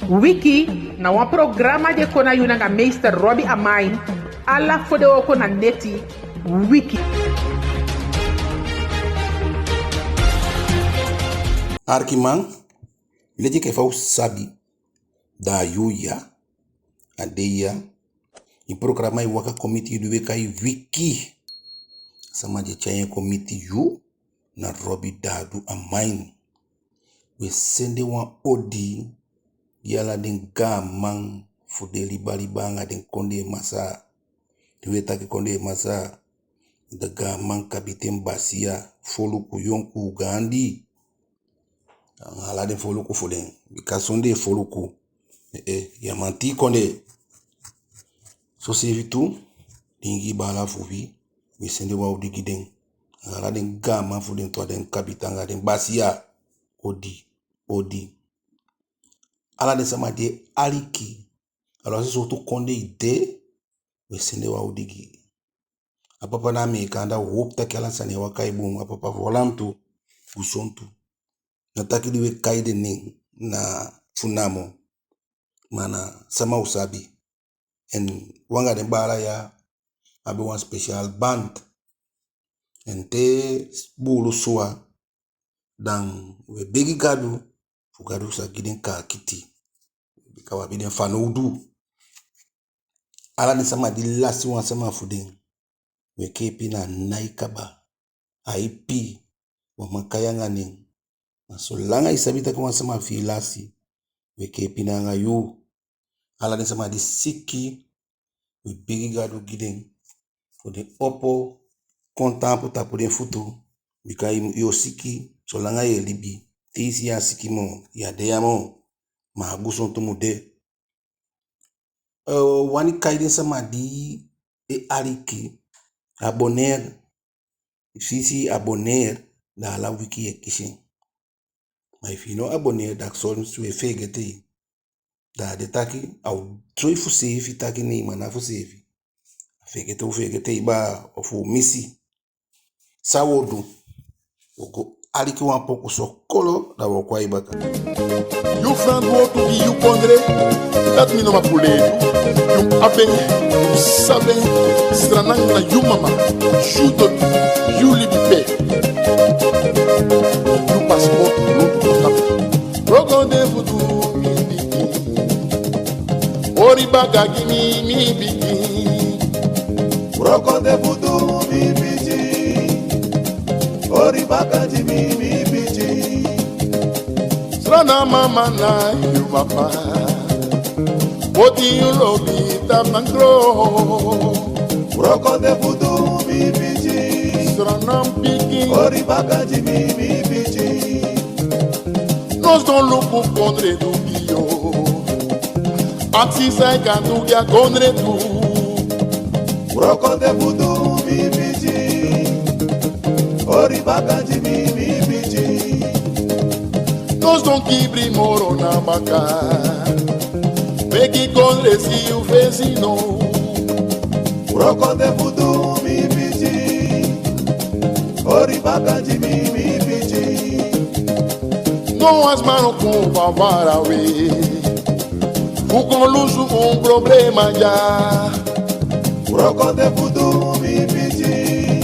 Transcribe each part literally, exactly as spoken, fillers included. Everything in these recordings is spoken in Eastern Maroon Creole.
Wiki na wan programa di e kon na yu nanga meester Robbie Amain, ala fodewooko na neti. Wiki. Arkiman, leti enke fa u sabi, da a yuu ya, a dei ya, i programa e waka kon miti yu di u e kai Wiki. Sama di e tyai en kon miti yu na Robbie Dadu Amain. U e sende wan odi gi ala den gaaman fu den liba liba anga den kondee masaa. Di u e taki kondee masaa, da gaaman, kabiten, basiya, foluku, yonkuu, gaandi. Anga ala den foluku fu den. Bika sondee foluku, eh, eh, ya man tii kondee. Soseefi tu, den Ingii baala fu wi, u e sende wan odi gi den. Anga ala den gaaman fu den tu, a den kabiten anga den basiya. Odi, odi. Ala den sama di e aliki, awansi sowtu kondee i de, u e sende wan odi gi. A papa na Ameekan, da u howpu taki ala sani e waka bun. A papa fu Olam tu, u sowtu. Na taki di u e kai den nen na fu namo, ma na sama u sabi. En u anga den baala ya abi wan speciaal band. En te buulu suwa, dan u e begi Gadu fu Gadu sa gi den kaakiti. Bika u abi den fanowdu. Ala den sama di lasi wan sama fu den, u e kee pina, a nái kaba. A ipi, u á man kai anga nen. Ma solanga i sabi taki wan sama fi i lasi, u e kee pina anga yu. Ala den sama di siki, u e begi Gadu gi den, fu den opo kon taampu tapu den futu. Bika i, yu o siki, solanga yu e libi, te i si yu á siki moo, yu á de ya moo. Ma a gusontu mu de. Eh, wani kai den sama di e aliki, abonneer. Efu i si abonneer, da ala wiki yu e kisi en. Ma efu i no abonneer, da soms u e feegete i. Da a de taki, a o soi fu seefi taki nei, ma ná fu seefi. A feegete u feegete i baa, ofu u misi. San u o du? U o go aliki wan poku sokolo, da u o kon a i baka. Yu frantwortu gi yu kondre, dati mi no man puu lei yu. Yu abi en, yu sabi en, Sranan na yu mama, yu doti, yu libi pe. Yu paspoort, yu abi en. Wroko de futu gi mi. Hori baka gi mi, mi pikin. Wroko de futu, mi pikin. Hori baka gi mi, mi pikin. Sranan mama na yu papa. Poti yu lobi tapu na gron. Wroko de futu, mi pikin. Sranan pikin. Hori baka gi mi, mi pikin. Nos don luku kondre du gi yu. Akisi san i kan du gi a kondre tu. Wroko de futu, mi pikin. Hori baka gi mi, mi pikin. Nos don kibri moro na baka. Meki kondre si yu fesi no. Wroko de futu, mi pikin. Hori baka gi mi, mi pikin. No wan sma no kon fu farawe fu kon lusu un problema ya. Wroko de futu, mi pikin.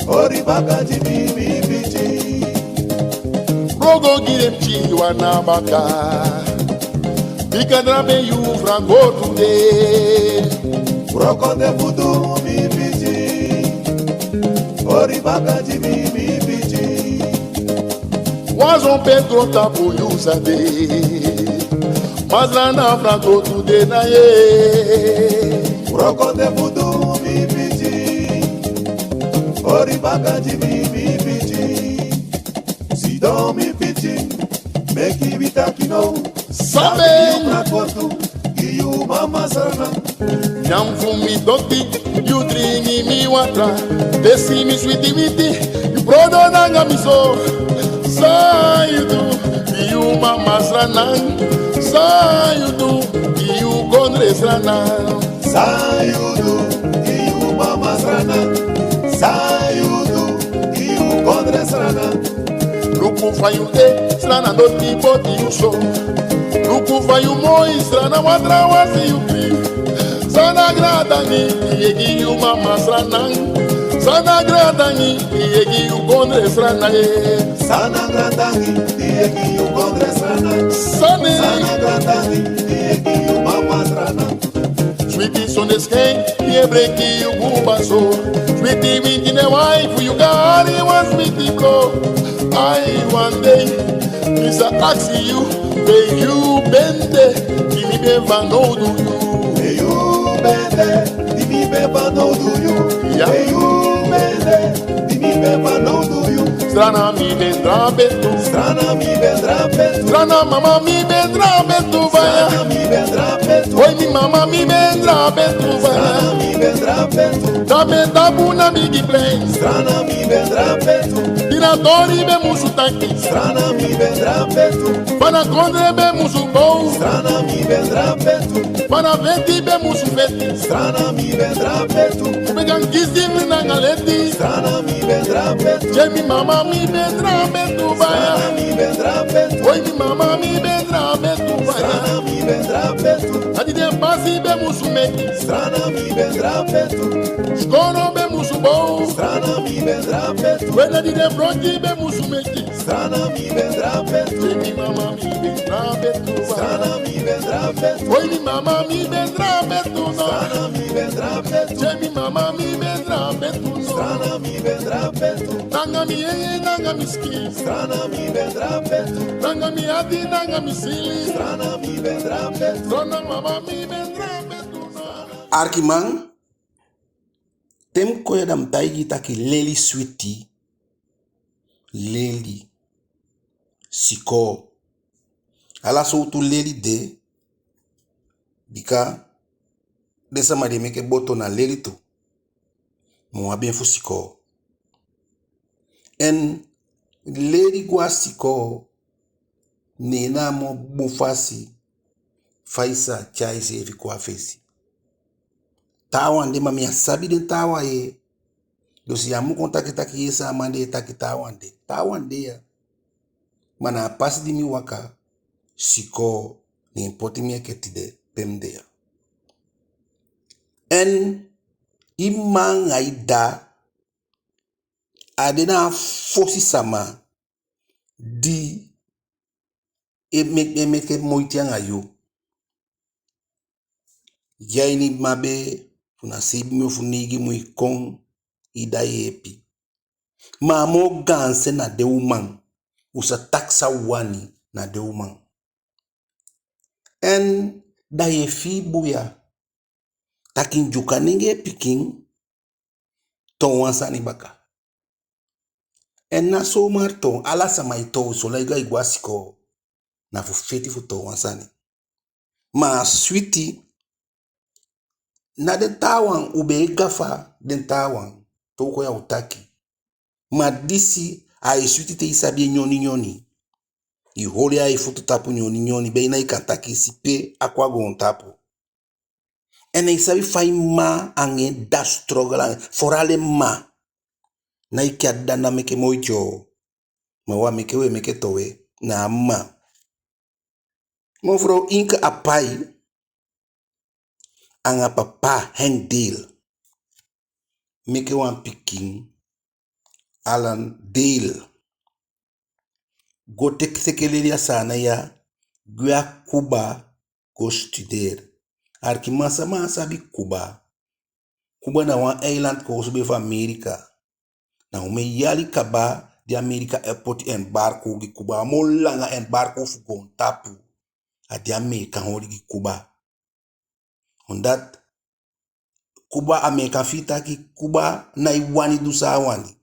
Hori baka gi mi, mi pikin. Wroko gi den pikin wan na baka. Bika drape yu frantwortu de. Wroko de futu, mi pikin. Hori baka gi mi, mi pikin. Wan son pe grontapu yu sa de. Masra na frantwortu de na yu. Wroko de futu, mi pikin. Hori baka gi mi, mi pikin. Sidon, mi pikin, meki wi taki now. San be yu frantwortu gi yu mama Sranan? Nyan fu mi doti, yu dringi mi watra. Tesi mi switi witi, yu brodo nanga mi so. San yu du gi yu mama Sranan? San yu du gi yu kondre Sranan? San yu du gi yu mama Sranan? San yu du gi yu kondre Sranan? Luku fa yu de, Sranan doti poti yu so. Luku fa yu moi, Sranan, wan trawan si yu fii. San na gratangi di e gi yu mama, Sranan? San na gratangi di e gi yu kondre, Sranan, eh? San na gratangi di e gi yu kondre, Sranan? Sani. San na gratangi di e gi yu mama, Sranan? Switi sondeskiin di e breki yu buba so. Switi winti, ne wan fu yu gari, wan switi bro. Ai, wan dei mi sa aksi yu, pe yu be de di mi be fanowdu yu? Pe yu be de di mi be fanowdu yu? Ya. Pe yu be de di mi be fanowdu yu? Sranan, mi be drape tu. Sranan, mi be drape tu. Sranan mama, mi be drape tu, faya. Sranan, mi be drape tu. Oi, mi mama, mi be drape tu, faya. Sranan, mi be drape tu. Drape tapu na bigi plein. Sranan, mi be drape tu. Di na tori be musu taki. Sranan, mi be drape tu. Fa na kondre be musu bow. Sranan, mi be drape tu. Fa na feti be musu feti. Sranan, mi be drape tu. Fu be kan kisi fu nanga leti. Sranan, mi be drape tu. Ye, mi mama, mi be drape tu, faya. Sranan, mi be drape tu. Oi, mi mama, mi be drape tu, faya. Sranan, mi be drape tu. A di den pasi be musu meki. Sranan, mi be drape tu. Sikoo no be musu bow. Sranan, mi be drape tu. We, na di den fronti be musu meki. Sranan, mi be drape tu. Ye, mi mama, mi be drape tu, faya. Sranan, mi be drape tu. Oi, mi mama, mi be drape tu, no. Sranan, mi be drape tu. Ye, mi mama, mi be drape tu, no. Sranan, mi be drape tu. Nanga mi yeye, nanga mi sikin. Sranan, mi be drape tu. Nanga mi ati, nanga mi sili. Sranan, mi be drape tu. Sranan mama, mi be drape tu, no. Arkiman, te mi kon ya, da mi taigi yu taki leli switi, leli sikoo. Ala sowtu leli de, bika den sama di e meke boto na leli tu. Ma u abi en fu sikoo. En leli go a sikoo, neen na a moo bun fasi fa i sa tyai iseefi kon a fesi. Taawan de, ma mi á sabi den taawan ye. Dus yu á mu kon taki taki yee, san a man de e taki, taawan de. Taawan de ya. Ma na a pasi di mi waka, sikoo, neen poti mi enke tide pe mi de ya. En i mma anga i dda, a de na a fosi sama di e me-, e meke moiti anga yu. Yu a ini mma bee, fu na seibin mun fu neigi mun i kon, i dda yeepi. Ma a moo gaanse na den uman. U sa taki san u wani, na den uman. En da yu e fii bun ya taki Ndyuka nengee pikin toon wan sani baka. En ná zomaar toon, ala sama e toon, solanga i go a sikoo, na fu feti fu toon wan sani. Ma a switi, na den taawan, u be e gafa den taawan, te u kon ya u taki. Ma disi, ai switi te i sabi en nyoni nyoni. I holi en a i futu tapu nyoni nyoni, be i ná i kan taki i si pe a kon a goontapu. En i sabi fa i mma anga en dda struggle anga en, vooral en mma. Ná enke a dda ná meke moiti o. Ma u á meke, u e meke towe, na a mma. Mevrouw Inke Apai anga papa Henk Deel meke wan pikin, Alan Deel. Go teke, teke leli a Saanan ya, gwe a Cuba go studeri. Arkiman, sama á sabi Cuba. Cuba na wan eiland koosube fu Amerika. Na omen yali kaba di Amerika e poti embargo gi Cuba. A moo langa embargo fu goontapu, a di Amerika holi gi Cuba. Omdat Cuba, Amerika fii taki Cuba nái wani du san a wani.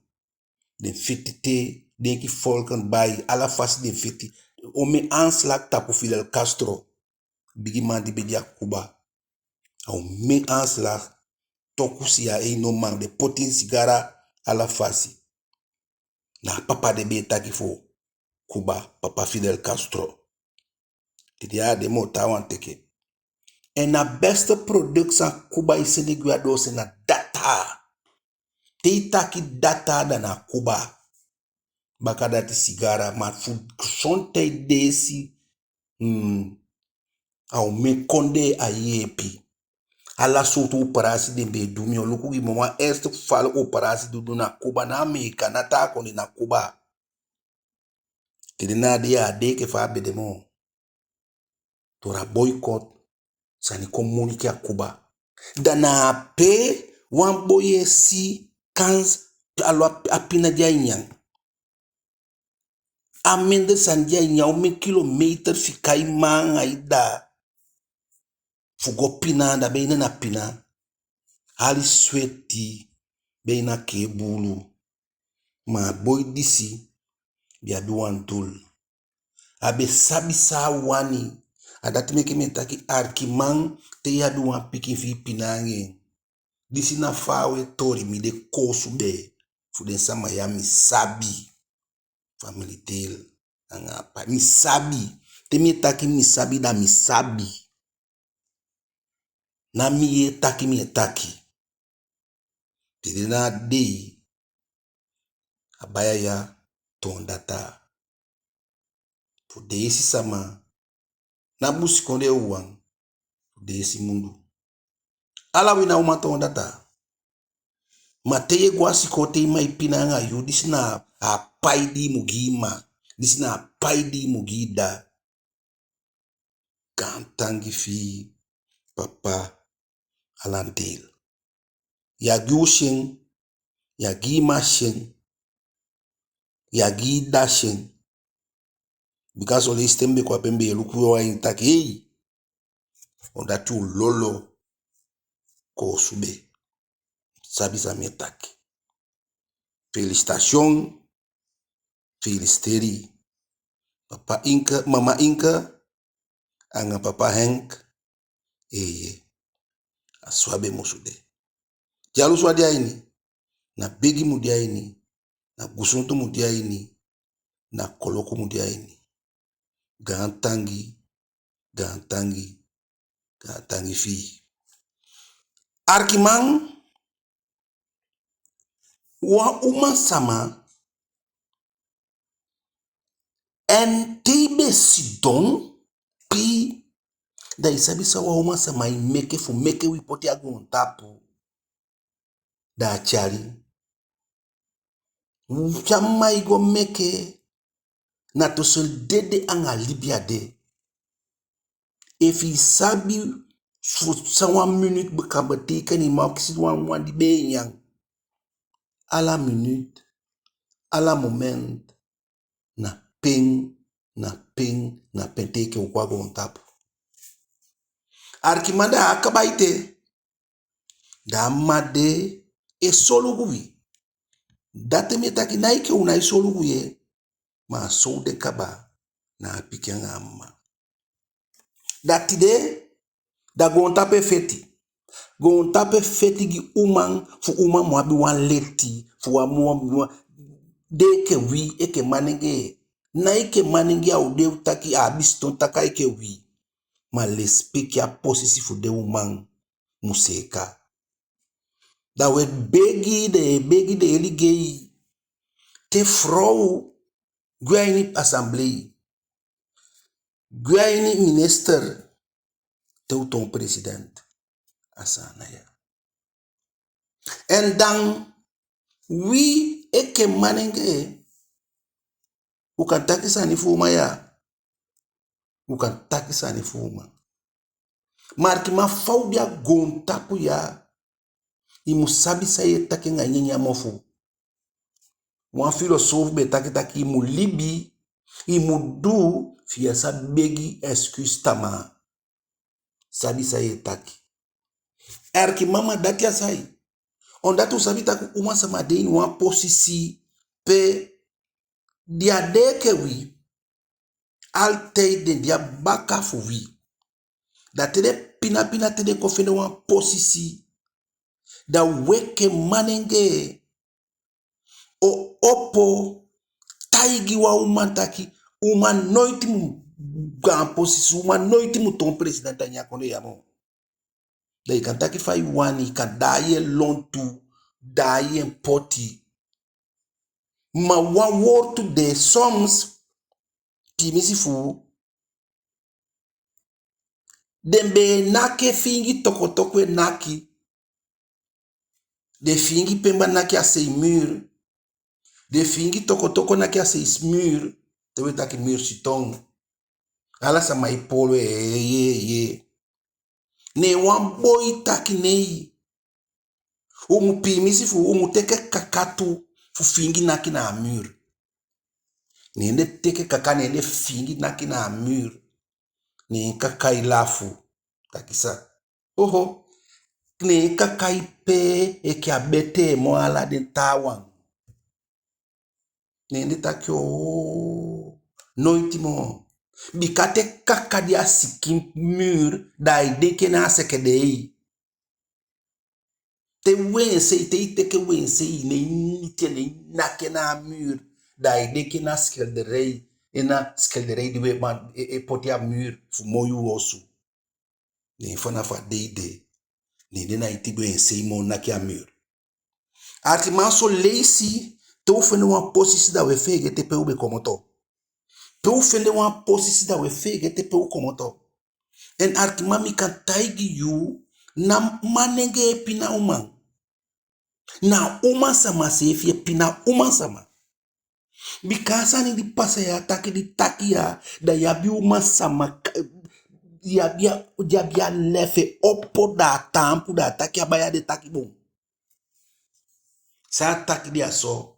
Den feti te, denki volken bai, ala fasi den feti. Omen aanslag tapu Fidel Castro, bigiman di be de a Cuba. A omen aanslag, toku C I A no man, den poti en sigara, ala fasi. Na a papa de be e taki fu Cuba, papa Fidel Castro. Tide a á de moo, taawan teke. En a beste product san Cuba e sende gwe a doose na data. Te i taki data, da na Cuba. Bakadati sigara, ma fu gezondheid deesi, Hmm. A omen kondee a yeepi. Ala sowtu operasi den be e du, mi o luku gi mi wan eerste gevaarlijke operasi di u du na Cuba, na Ameeka, na taa kondee, na Cuba. Tide na a dei, a á de enke fa a be de moo. Door a boycott, sani kon moeilijk a Cuba. Da na ape wan boi e si kans, a lo a, a pina di ai nyan. A minder sani di ai nyan, omen kilometer fika i mma anga i dda fu go pina anda, be i na pina. Hali sweti, be i na kee buulu. Ma a boi disi be abi wan doel. A be sabi san a wani. A dati meke mi e taki, alikiman, te i abi wan pikin fi i pina anga en. Disi na faawe toli, mi de koosube fu den sama ya, mi sabi. Famili Teel anga a pai, mi sabi. Te mi e taki mi sabi, da mi sabi. Ná mi e taki mi e taki. Tide na a dei, a baya ya toon data. Fu deesi sama, ná busikondee wawan, fu deesi mundu. Ala wi na uman toon data. Ma te yu e go a sikoo, te i mma e pina anga yu, disi na a pai di i mu gi i mma, disi na a pai di i mu gi i dda. Gaantangi fi i, papa Alan Teel. Yu á gi u syen, yu á gi i mma syen, yu á gi i dda syen. Bika son leisi te mi be kon ape, mi be e luku yu a ini taki, ei, on dati u lolo, koosube. Sabi san mi e taki. Felisitation, felisiteri. Papa Inke, mama Inke, anga papa Henk, eeye, a so a be musu de. Dyalusu á de a ini, na begi mu de a ini, na gusuntu mu de a ini, na koloku mu de a ini. Gaantangi, gaantangi, gaantangi fi i. Alikiman, wan uman sama, en te i be sidon pii, da i sabi san wan uman sama e meke fu meke wi poti a goontapu. Da a tyali. San a mma e go meke, na tussen dede anga libi a de. Efu i sabi fu san wan miniti be kan betekenen, i mma o kisi wan wan di be e nyan. Ala miniti, ala moment, na pen, na pen, na pen te enke u kon a goontapu. Alikiman, da a á kaba ete. Da a mma de e solugu wi. Dati mi e taki, ná enke u nái solugu ye, ma a so u de kaba, na a pikin anga a mma. Da tide, da goontapu e feti. Goontapu e feti gi uman, fu uman mu abi wan leti, fu wan mu, wan, de enke wi, enke manengee. Ná enke manengee a o de taki a abi siton taki a enke wi. Ma lesipeki a posisi fu den uman mu seeka. Da u e begi den, e begi den e ligei. Te frow gwe a ini assemblee, gwe a ini minister, te u toon president, a sani ya. En dan wi enke manengee, u kan taki sani fu uman ya. U kan taki sani fu uman. Ma alikiman, fa u de a goontapu ya, i mu sabi san yu e taki anga i nyanyan mofu. Wan filosoof be taki taki i mu libi, i mu du, fi yu á sa begi excuse tamaa. Sabi san yu e taki. Alikiman, ma dati á sai. Omdat u sabi taki uman sama de ini wan posisi pe den á de enke wi. Altijd den de a baka fu wi. Da te den pina pina, te den kon fende wan posisi, da wi enke manengee o opo taigi wan uman taki, uman noiti mu gaan posisi, uman noiti mu toon president a ini a kondee ya moo. Da i kan taki fa i wani, i kan daai en lontu, daai en poti. Ma wan wowtu de soms, piimisi fu u, Den be e naki, e fiingi tokotoko e naki. Den fiingi pemba naki a sei muur. Den fiingi tokotoko naki a sei muur. Te u e taki muur siton. Ala sama e poolo, ee, yee, yee. Ne wan boi taki nei. U mu piimisi fu, u mu teke kaka tu fu fiingi naki na a muur. Ne den teke kaka, ne den fiingi naki na a muur. Ne kaka e lafu. Taki san? Oho. Ne kaka e pee enke a betee moo ala den taawan. Ne den taki oo, noiti moo. Bika te kaka de a sikin muur, da ai denki en na a sekedei. Te wensei, te i teke wensei, ne i miti en, ne i naki en na a muur, da ai denki en na schilderij, en na schilderij di u e man, e, e poti a muur fu moi u osu. Ne fanafu a dei de, ne den naiti be wensei moo naki a muur. Arkiman, son leisi, te u fende wan posisi da u e feegete pe u be komoto. Pe u fende wan posisi da u e feegete pe u komoto. En arkiman, mi kan taigi yu, na manengee e pina uman. Na uman sama seefi e pina uman sama. Bika a sani di pasa ya, a taki di taki ya, da yu abi uman sama ka-, yu abi a, yu abi a lef e opo, da a taampu, da a taki a baya de taki bun. San a taki de a so,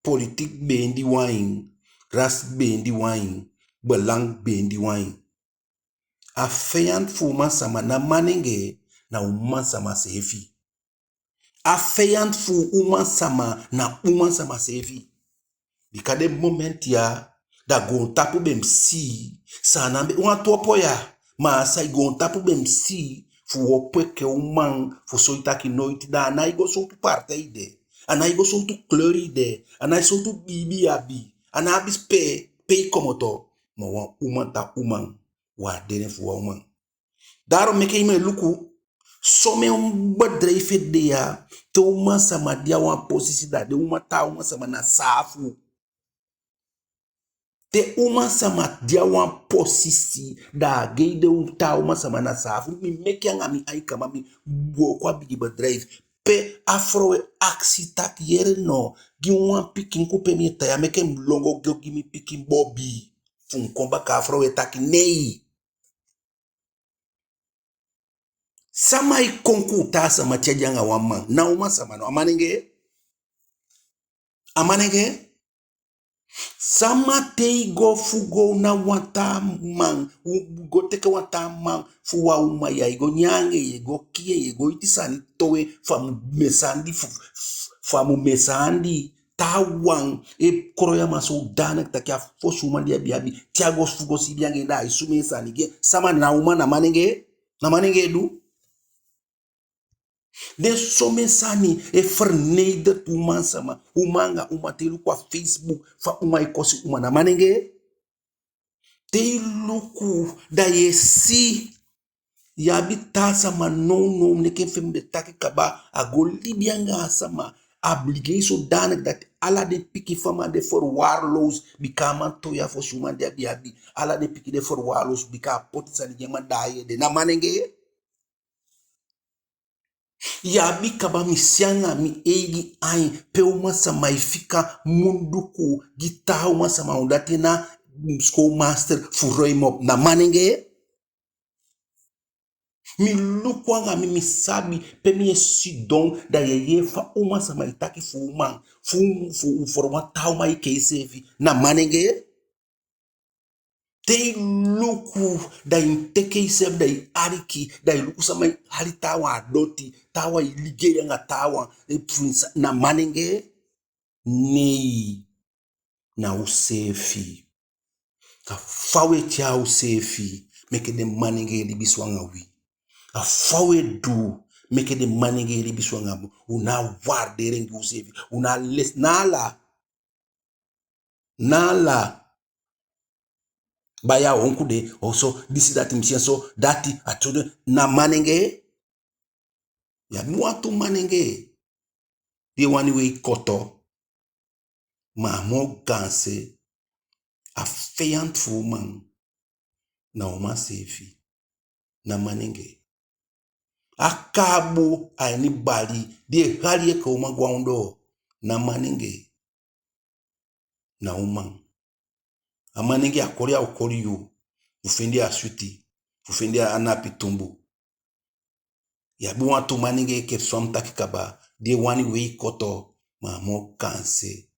politiek beendi wan, ras beendi wan, belang beendi wan. A feyanti fu uman sama na manengee, na uman sama seefi. A feyanti fu uman sama na uman sama seefi. Bika den momenti ya, da goontapu be mu si, Saanan be wantu opo ya, ma a sai goontapu be mu si, fu u opo enke uman, fu soi taki noiti, da a nái go sowtu partij i de, a nái go sowtu kleur i de, a nái sowtu biibi i abi, a ná abi pe, pe i komoto, ma wan uman tan uman, waardeer en fu wan uman. Daarom meke i mu e luku, somen bedrijf e de ya, te uman sama de a wan posisi, da den uman, taa uman sama na saafu. Te uman sama de a wan posisi, da a gei den u-, taa uman sama na saafu. Mi meke anga mi ain kaba, mi wooko a bigi bedrijf. Pe a frow e akisi taki yere no, gi mi wan pikin kuku pe mi e tan ya, meke mi lon go gi mi pikin bobi. Fu mi kon baka, a frow e taki nei. Sama e kon ku taa sama tyai anga wan man? Na uman sama no, a manengee? A manengee? Sama tei go fu go na wan taa man, u go teke wan taa man fu wan uman, ya e go nyan anga en, yu e go kii en, yu e go iti sani towe, fu a mu mesandi, fu, fu a mu mesandi. Taawan e kroi a man zodanig taki a fosi uman di a be abi, te a go fu go siibi anga en, da ai sumee sani gi en. Sama, na uman, na manengee? Na manengee du? Den somen sani e vernedert uman sama. Uman anga uman, te i luku a Facebook, fa uman e kosi uman, na manengee? Te i luku, da yu e si, yu abi taa sama nownow, neke fu mi be taki kaba, a go libi anga a sama, a bigin zodanig dati ala den pikin fu a man de verwaarloosd, bika a man towe a fosi uman di a be abi, ala den pikin de verwaarloosd, bika a poti sani gi a man, da a yu ede, na manengee? Yu abi kaba, mi si anga mi eigi ain pe uman sama e fika munduku gi taa uman sama, u dati na schoolmeester fu ruim op, na manengee? Mi luku anga mi, mi sabi, pe mi e sidon, da yu e yee fa uman sama e taki fu uman, fu, fu, fu wan taa uman enke iseefi, na manengee? Te i luku, da i teke iseefi, da i aliki, da i luku sama e hali taawan a doti, taawan e ligei anga taawan, e, fu, na manengee? Nei, na useefi. A fa u e tyai useefi, meke den manengee libi so anga wi. A fa u e du, meke den manengee libi so anga wi. U ná a waardering gi useefi. U ná a les, ná ala. Ná ala. Baya, onku de, oso, disi, dati, mi si en so, dati, a tu de, na manengee? Yu abi wantu manengee di e wani wei koto, ma a moo gaanse, a feyanti fu uman, na uman seefi. na manengee. A kaabu a ini bali di e hali enke uman go a ondoo, na manengee. Na uman. A manengee a koli a o koli yu fu fende a switi, fu fende a napi tumbu. Yu abi wantu manengee enke fa mi taki kaba, di e wani wei koto, ma a moo gaanse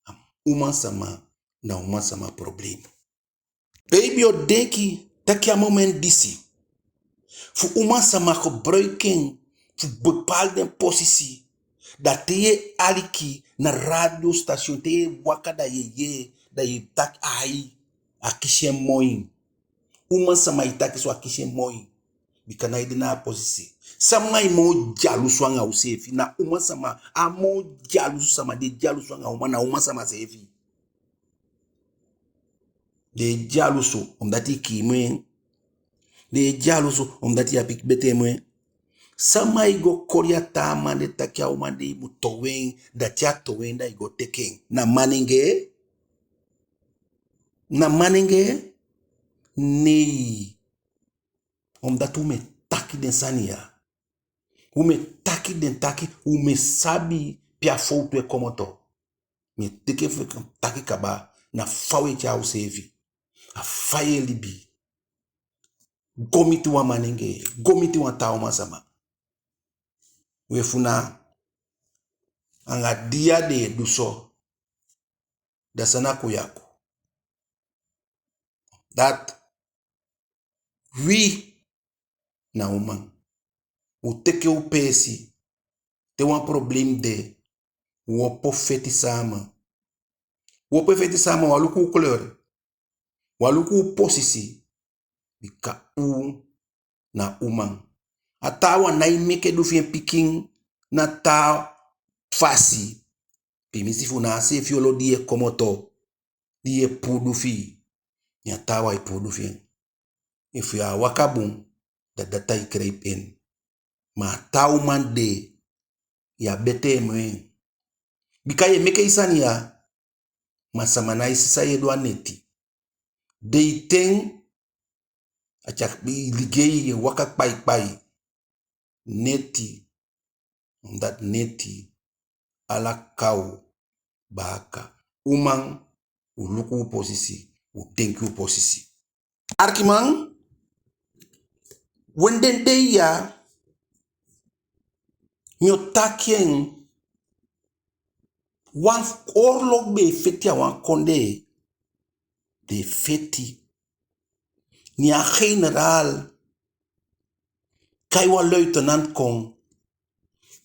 a uman sama, na uman sama problem. Beibi, o denki taki a moment disi fu uman sama gebruik en fu bepaalde posisi, da te yu e aliki na radiostation, te yu e waka, da yu e yee, da yu e taki: ai, a kisi en moi. Uman sama e taki so, a kisi en moi. Bika na yu de na a posisi. Sama e moo dyalusu anga useefi? Na uman sama. A moo dyalusu sama di e dyalusu anga uman, na uman sama seefi. Den e dyalusu omdat i kiin moo en. Den e dyalusu omdat i abi betee moo en. Sama e go koli a taa man de taki a uman de i mu towe en, da te a towe en da i go teke en? Na manengee? Na manengee? Nei. Omdat u mu e taki den sani ya. U mu e taki den taki, u mu e sabi pe a fowtu e komoto. Mi e teke fu taki kaba, na fa u e tyai useefi, a fa yu e libi. Go miti wan manengee, go miti wan taa uman sama. We fu na anga dia den e du so, da san a kuyaku? Dati wi na uman, u teke u peesi. Te wan problem de, u opo feti sama. U opo feti sama, u á luku u kleur, u á luku u posisi. Bika u na uman. A taawan nái meke du fi en pikin na taa fasi. Piimisi fu na a seefi olo di yu e komoto, di yu e puu du fi i, ne a taawan e puu du fi en. Efu yu á waka bun, da dati ai krijp en. Ma a taa uman de, yu á betee moo en. Bika yu e meke i sani ya, ma sama nái si san yu e du a neti. Deiten, a tyai ligei, yu e waka kpai kpai. Neti, omdat neti ala kaw baaka. Uman, u luku u posisi, u denki u posisi. Arkiman, wen den dei ya, mi o taki en, wan oorlog be e feti a wan kondee, be e feti. Ne a generaal kai wan luitenant kon,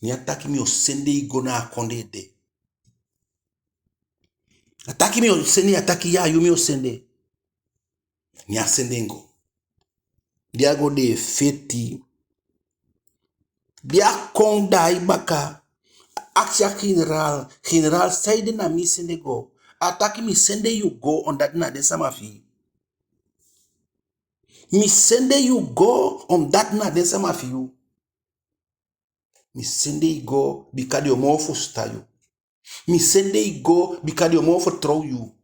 ne a taki: mi o sende i go na a kondee de. A taki: mi o sende, a taki: ya, yu mi o sende. Ne a sende en go. Di a go, den e feti. Di a kon daai baka, a akisi a generaal: generaal, saide na mi sende go? A taki: mi sende yu go omdat na den sama fi i. Mi sende yu go omdat na den sama fi yu. Mi sende i go bika den o moo fusutan yu. Mi sende i go bika den o moo vertrouw yu.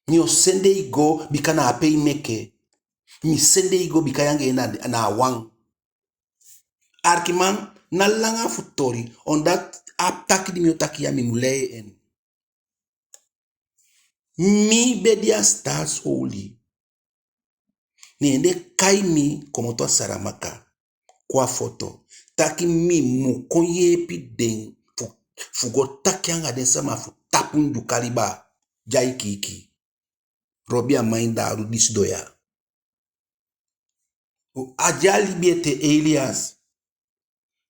Mi o sende i go bika na ape i meke. Mi sende i go bika yu anga en na, na a wan. Arkiman, ná langa fu toli, omdat a taki di mi o taki ya, mi mu lei en. Mi be de a Staatsolie. Ne den kai mi komoto a Saramaka kon a foto, taki mi mu kon yeepi den fu, fu go taki anga den sama fu tapu Ndyuka liba, di ai kiiki. Robi Amain Dadu di sidon ya. A di a libi ete, Elias,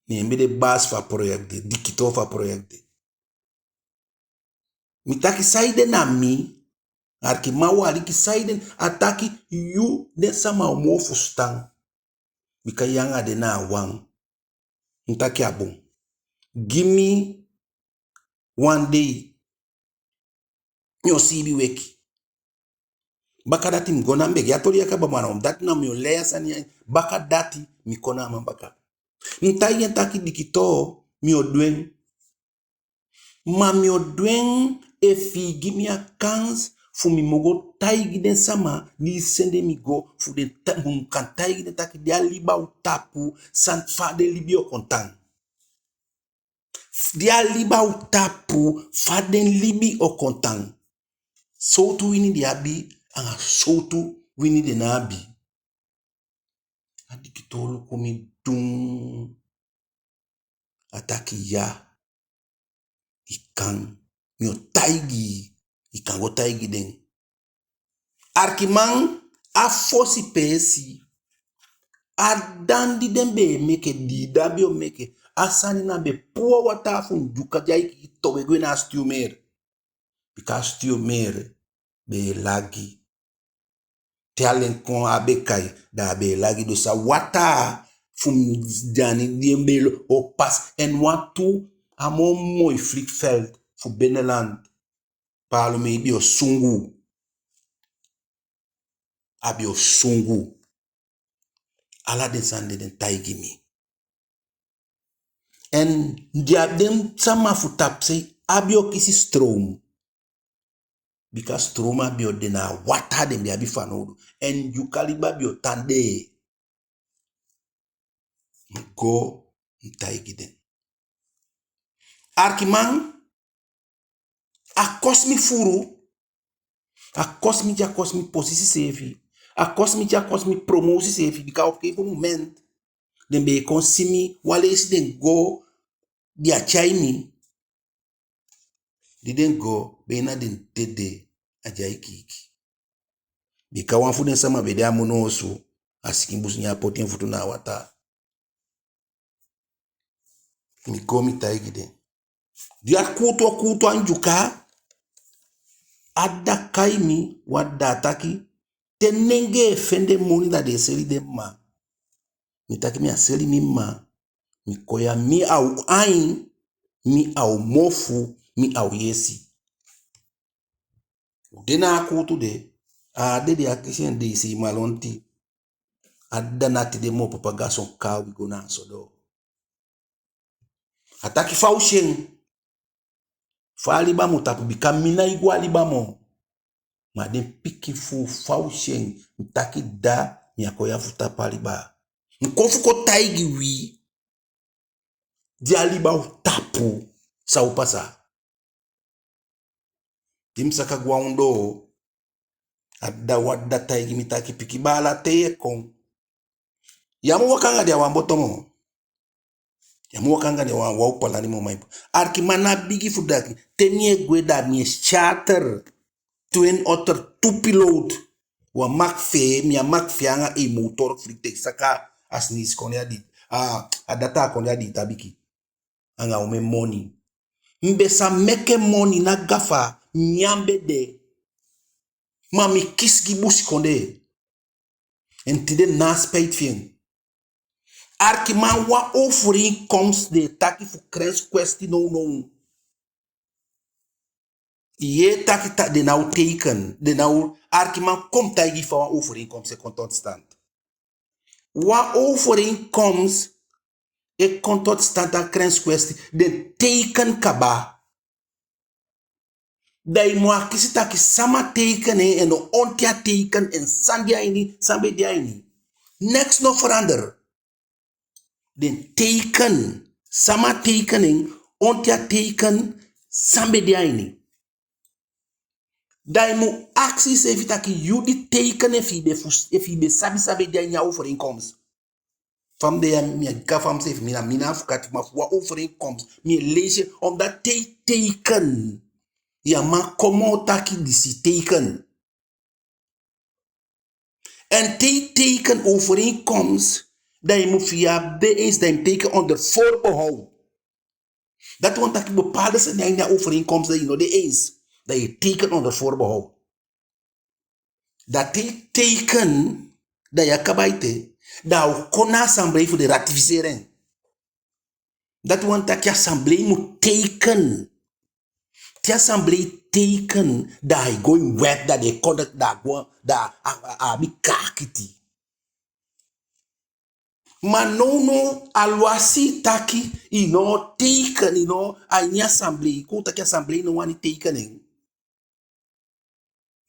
ne en be de baasi fu a project de, dikitoo fu a project de. Mi taki: saide na mi? Arkiman, u aliki saide. A taki: yu, den sama o moo fusutan, bika yu anga den na a wan. Mi taki: a bun. Gi mi wan dei, mi o siibi weki. Bakadati mi go na, mi be gi a toli ya kaba, ma na omdat na mi o lei a sani ya. Bakadati mi kon na a man baka. Mi taigi en taki: dikitoo, mi o du en. Ma mi o du en efu i gi mi a kans fu mi mu go taigi den sama di sende mi go, fu den ta-, fu mi kan taigi den taki den a liba o tapu, san, fa den libi o kon tan. Den a liba o tapu, fa den libi o kon tan. Sowtu wini den abi, anga sowtu wini den ná abi. A dikitoo luku mi dun. A taki ya, i kan, mi o taigi i, i kan go taigi den. Arkiman, a fosi peesi, a dan di den be e meke, di den á be o meke, a sani na be puu a wataa fu Ndyuka di ai kii towe gwe na a Stuwmeer. Bika a Stuwmeer be e lagi. Te alen kon a be kai, da a be e lagi, dus a wataa fu Dyani di en be e lo o pasi. En wantu a moo moi vliegveld fu binnenland, Palomeei be o sungu. A be o sungu. Ala den sani de den taigi mi. En den abi, den sama fu tapusei á be o kisi stroom. Bika stroom á be o de, na a wataa den be abi fanowdu. En Ndyuka liba be o tan de. Mi go, mi taigi den. Arkiman, a kosi mi furu, a kosi mi, di a kosi mi posisi seefi, a kosi mi, di a kosi mi promotie seefi, bika op gegeven moment den be e kon si mi, wan leisi den go, den á tyai mi. Di den go, be na den dede, a de ai kiiki. Bika wan fu den sama be de a mi osu, a sikin busu, ne a poti en futu na a wataa. Mi go, mi taigi den. Di a kuutu o kuutu a Ndyuka, a dda kai mi, wan dda taki, te nengee fende moni, da den e seli den mma. Mi taki mi á seli mi mma, mi kon ya, mi a u ain, mi a u mofu, mi a u yesi. U de na a kuutu de, a dede, a kisi en deisei main lonti. A dda na tide moo papa gason kaa wi go na a sodoo. A taki fa u si en, fa a liba mu tapu, bika mi nái go a liba moo. Ma den pikin fu u, fa u si en? Mi taki dda, mi á kon ya fu tapu a liba. Mi kon fu kon taigi wi, di a liba o tapu, san o pasa. Di mi saka go a ondoo, a dda, wan dda taigi mi taki, pikin baala, te yu e kon, yu á mu waka anga den a wan boto moo. Yu á mu waka anga den a wan, wan opalani moo, ma yu... Arkiman, na bigi fu dati. Te mi e gwe, da mi e charter Twin Otter, tu piloot. Wan makfee, mi a makfee anga en motor vliegtuig, saka a Sneisi kondee a di, a, a data kondee a di tabiki. Anga omen moni. Mi be sa meke moni, ná gafa, nyan be de. Ma mi kisi gi busikondee. En tide mi ná a spijt fi en. Arkiman, wan overeenkomst den e taki fu grenskwestie nownow. Yu e taki taki den ná o teken, den ná o... Arkiman, kon mi taigi yu fa wan overeenkomst e kon tot stand. Wan overeenkomst e kon tot stand, a grenskwestie, den teken kaba. Da i mu akisi taki sama teken en, en onten a teken en, san de a ini, san be de a ini. Niks no verander. Den teken, sama teken en, onten a teken, san be de a ini. Da i mu akisi iseefi taki yu di teken, efu i be fus-, efu i be sabi san be de a ini a overeenkomst. Fa mi de ya, mi e gafa miseefi, mi na, mi na afukati, ma fu wan overeenkomst, mi e leisi en, omdat te i teken, yu á man kon moo taki disi teken. En te i teken overeenkomst, da i mu, efu yu á de eens, da i mu teken onder voorbehoud. Dati wani taki bepaalde sani a ini a overeenkomst, da i no de eens, da i teken onder voorbehoud. Da te i teken, da yu á kaba ete, da a o kon na assemblee fu den ratificeer en. Dati wani taki assemblee mu teken. Te assemblee teken, da ai go in wet, da den kon, da a go, da a, a, a abi kaakiti. Ma nownow, alwasi taki i no teken, i no, a ini assemblee, kon taki assemblee no wani teken en.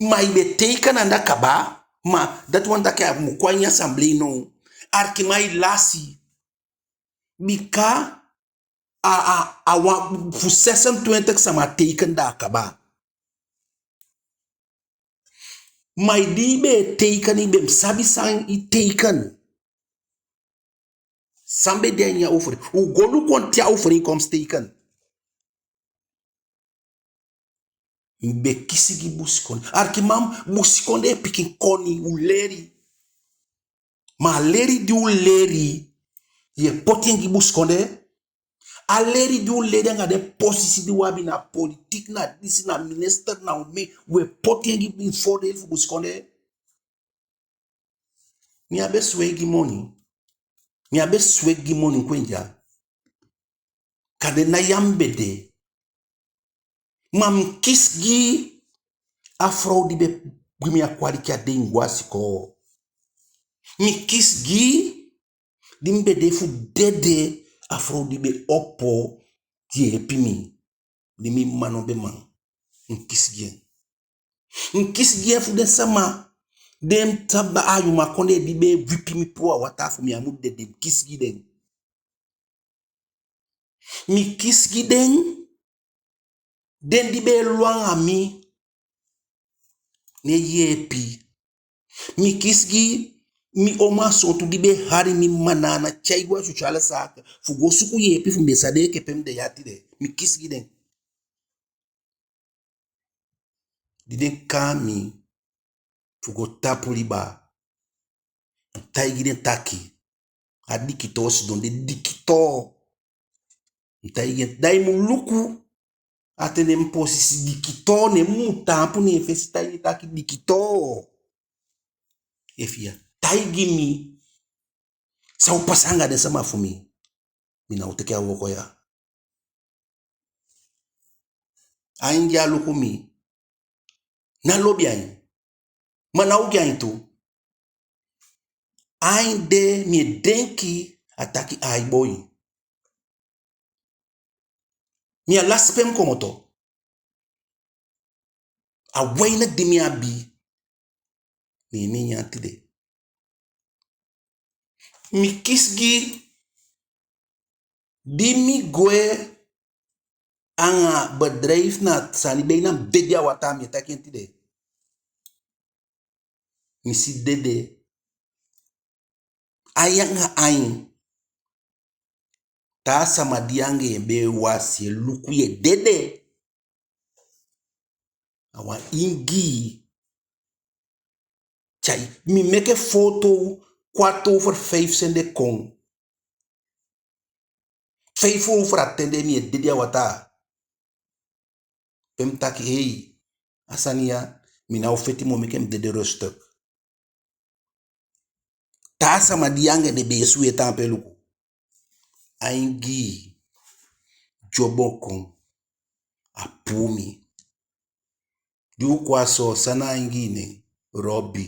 Ma i be teiken anda kaba, ma dati wani taki a mu kon a ini assemblee now. Arkiman, i lasi. Bika a, a, a wan fu zesentwintig sama teiken, da a kaba. Ma i di i be teiken, i be mu sabi san i teiken. San be de a ini a overeen-, u go luku on ten a overeenkomst teiken. Mi be kisi gi busikondee. Arkiman, busikondee pikin koni, u leli. Ma a leli di u leli, yu e poti en gi busikondee. A leli di u leli anga den posisi di u abi, na politiek, na disi, na minister, na omen, u e poti en gi, in voordeel fu busikondee. Mi á be sweki gi moni. Mi á be sweki gi moni kon a ini ya. Kande na ya mi be de. Ma mi kisi gi a frow di be gi mi a kwaliki a dei mi go a sikoo. Mi kisi gi, di mi be de fu dede, a frow di be opo yeepi mi. Di mi mma no be man. Mi kisi gi en. Mi kisi gi en fu den sama, den taba a Ayuma kondee di be e wipi mi puu a wataa fu mi á mu dede, mi kisi gi den. Mi kisi gi den, den di be e lon anga mi, ne yeepi. Mi kisi gi mi oma sowtu di be e hali mi mma na ana tyai go a sociale zaken fu go suku yeepi fu mi be sa de enke pe mi de ya tide. Mi kisi gi den. Di den kai mi fu go tapu liba, mi taigi den taki, a dikitoo sidon de, dikitoo. Mi taigi en, da i mu luku a ten de, mi posisi dikitoo, ne mi mu taampu ne en fesi taigi en taki dikitoo, efu ya taigi mi san o pasa anga den sama fu mi, mi ná o teke a wooko ya. Ain di a luku mi, ná lobi ain, ma ná ogii ain tu. Ain de, mi e denki, a taki: "Ai boi, mi á lasi pe mi komoto." A weinig di mi abi, ne mi e nyan tide. Mi kisi gi, di mi gwe anga bedrijf na sani, beina mi dede a wataa, mi e taki en tide. Mi si dede. Ain anga ain. Taa sama di anga en be e wasi e luku yu e dede. A wan ingii. Tyai, mi meke foto, kwart over vijf sende kon. Vijf over a ten de mi e dede a wataa. Pe mi taki: "Hei, a sani ya, mi ná o feti moo, meke mi dede rustig." Taa sama di anga en de be e suwee, taampu e luku. A ingii, dyombo kon, a puu mi. Di u kon a so, san na a ingii nen? Robi.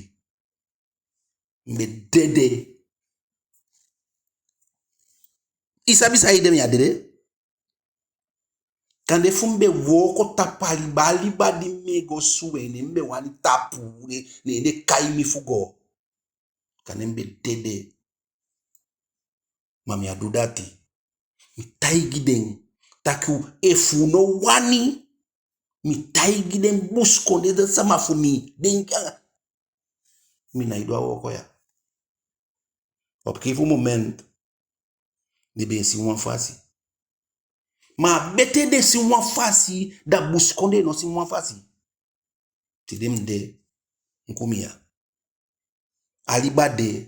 Mi be dede. I sabi san ede mi á dede? Kande fu mi be wooko tapu a liba, a liba di mi e go suwee, ne mi be wani tapu, ne, ne den kai mi fu go. Kande mi be dede. Ma mi á du dati. Mi taigi den taki, efu u no wani, mi taigi den busikondee sama fu mi, den, mi nái du a wooko ya. Op gegeven moment, den be e si wan fasi. Ma a betee den si wan fasi, da busikondee no si wan fasi. Tide mi de, mi kon mi ya. A liba de,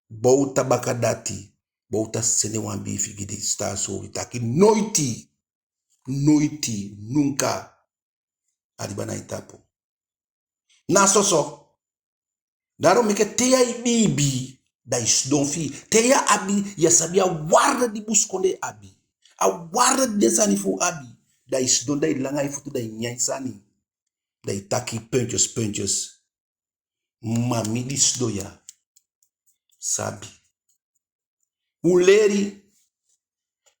Bouta bakadati, Bouta sende wan biifi gi den Staatsolie taki: "Noiti, noiti, nunka, a liba na i tapu." Na soso. Daarom meke te yu e biibi, da i sidon fi i. Te yu abi, yu á sabi a waarde di busikondee abi, a waarde di den sani fu u abi, da i sidon, da i langa i futu, da i nyan i sani, da i taki: "Puntjes, puntjes." Ma mi di sidon ya, sabi. U leli,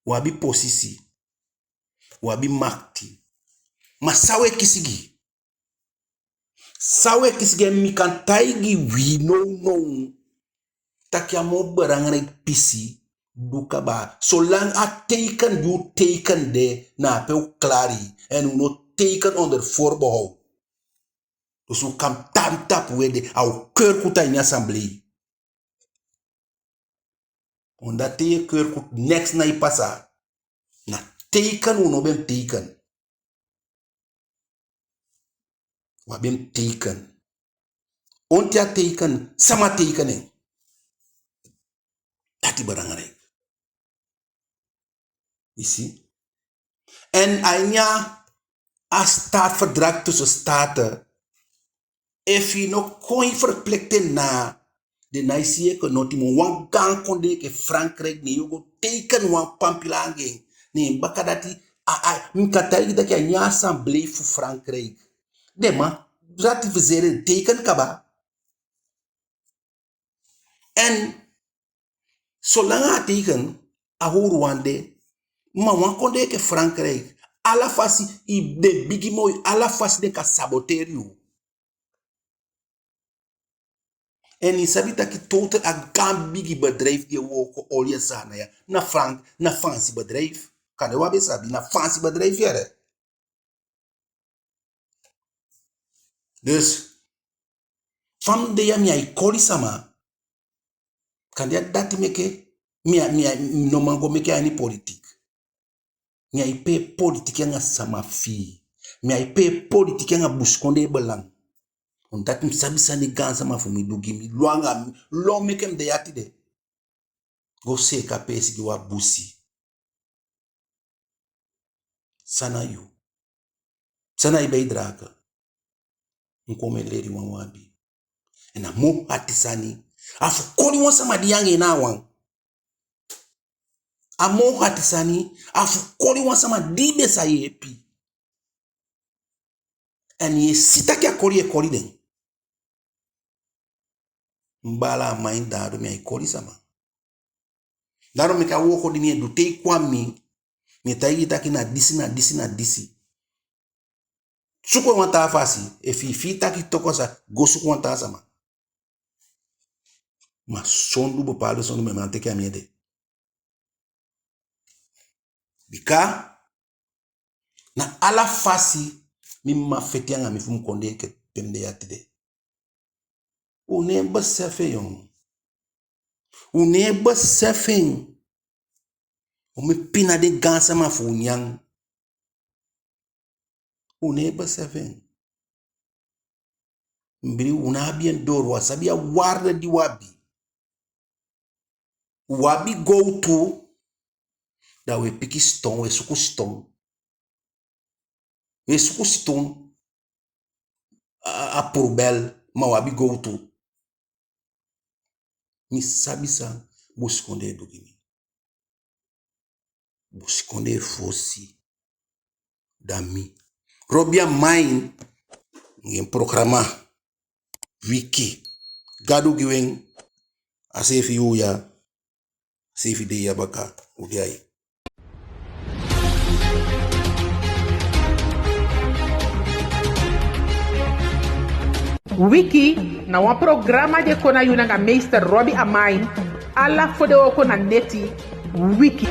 u abi posisi, u abi makiti. Ma san u e kisi gi? San u e kisi gi en, mi kan taigi wi nownow taki a moo belangrijk pisi du kaba. Solanga a teken di u teken de, na ape u klari. En u no teken onder voorbehoud. Dus u kan tan tapu u ede, a o kurkutu a ini assemblee. Omdat te yu e kurkutu, neks ná e pasa. Na teken u no be mu teken. U á be mu teken. Onten a teken, sama teken en. Dati belangrijk. I si? En a ini a staatsverdrag tussen staten, efu i no kon e verplicht en na, den nái si yu enke noti moo. Wan gaan kondee enke Frankrijk, ne yu o go teken wan pampila anga en. Ne bakadati, a, a, mi kan taigi taki a ini a assemblee fu Frankrijk den man ratificeer en, teken kaba. En solanga a teken, a howru wan de. Ma wan kondee enke Frankrijk, ala fasi i de bigi moo, ala fasi den kan saboteer yu. En i sabi taki total a gaan bigi bedrijf di e wooko olie sani ya, na Frank, na Faansi bedrijf. Kande u á be sabi, na Faansi bedrijf yee. Dus fa mi de ya, mi á e koli sama. Kande a dati meke mi á, mi á, mi no man go meke a ini politiek. Mi á e pee politiki anga sama fii. Mi á e pee politiki anga busikondee belang. Omdat mi sabi san den gaansama fu mi du gi mi. Lo anga mi, lo meke mi de ya tide. Go seeka peesi gi wan busi. San na yu? San na i bijdrage? Neen kon mi e leli wan wan abi. En a moo hati sani, a fu koli wan sama di yu anga en na wan. A moo hati sani, a fu koli wan sama di i be sa yeepi. En yu e si taki a koli yu e koli den. Mi baala, a man en daadu, mi á e koli sama. Daarom meke a wooko di mi e du, te i kon a mi, mi e taigi i taki na disi, na disi, na disi. Suku en wan taa fasi, efu i fii taki toku a sa, go suku wan taa sama. Ma sondu, bepaalde sondu, mi á man teke a mi ede. Bika na ala fasi mi mma feti anga mi fu mi kon de enke pe mi de ya tide. U ná e besefi en, yon. U ná e besefi en. U mu pina den gaansama fu u nyan. U ná e besefi en. Mi bili u ná abi en doo, u á sabi a waarde di u abi. U abi gowtu, da u e piki siton, u e suku siton. U e suku siton a, a poubelle, ma u abi gowtu. Mi sabi san busikondee du gi mi. Busikondee fosi, da mi. Robbie Amain, anga en programa Wiki. Gadu gi u en a seefi yuu ya, seefi dei ya baka, u de ai. Wiki na wan programa di e kon na yu nanga meester Robbie Amain, ala fodewooko na neti. Wiki.